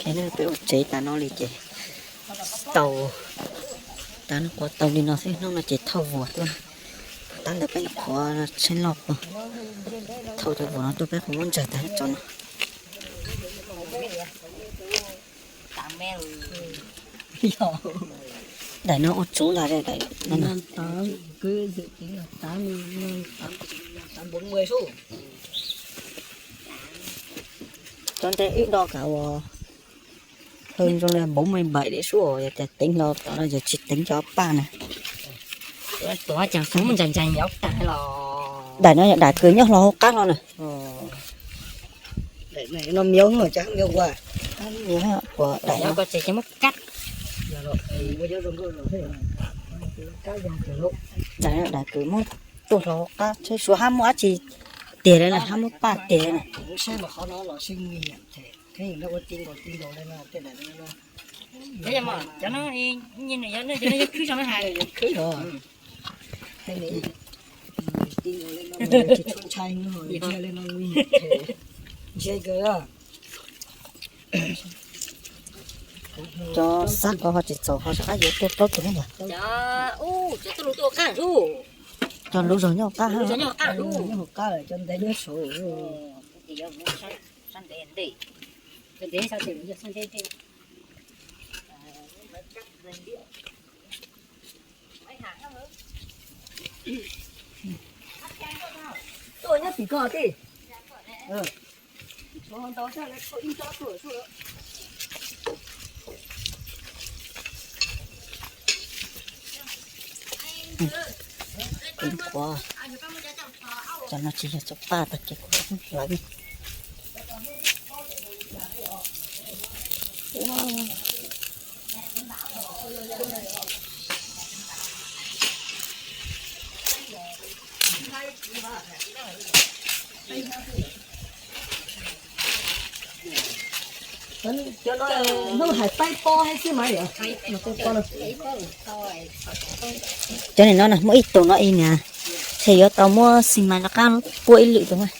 Peb ua tsev tas no li ces tau, tas no qhuav tau li no xwb, hnub no ces thauj vuas tuaj. Tab ntawd peb qhuav tsheb loj, thauj cov vuas no tuaj peb qhuav muab ntsaws tas tso no. Daim no ua tsuv ntag, daim no. Cov ntej wb do kam ua hwj zoo li bốn mươi bảy li sub, yog tias teev hlo tom no yog tsis teev cov paj na. Daim no yog daim kws nyob hlo hauv qab hlo na. Daim kws muab tuaj hlo hauv qab, tsheb Suav hab muaj dab tsi tiag li na, hab muab paj tiag li na. Cov xab ko ho tsis txaus, ho rov qab yuav tuaj plaub tug na. Cov lub zog nyob hauv qab, nyob hauv qab lawm, cov ntev nyob saud. Tuaj nyob tim ko tij. Qhuav, cov no tsis yog cov paj tag kis kuv hlawv. Cov no hnub hais paib pob thiab xwb mas yom. Cov nim no muaj ib tug no ib niag, ces yuav tau muab xi mais rov qab puab ib lwm tus.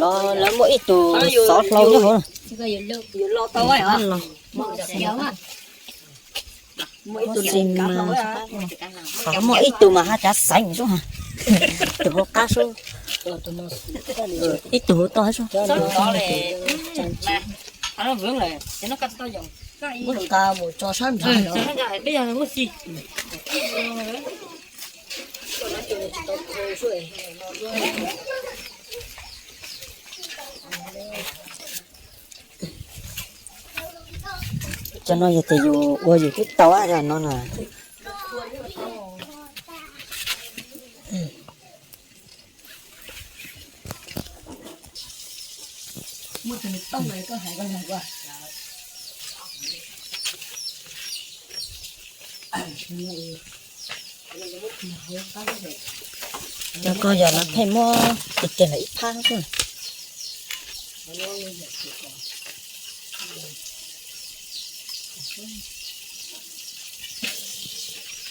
Lawv muaj ib tug xov hlau nyob hauv. Muaj ib tug mas haj cav xaiv mus sub ha. Tus hauv qab sub, ib tug hauv toj sub. Cov no yog tias yus ua yus twb tau no na. Cov ko yog lawv pheej muab tis kiag ntawm ib phab xwb.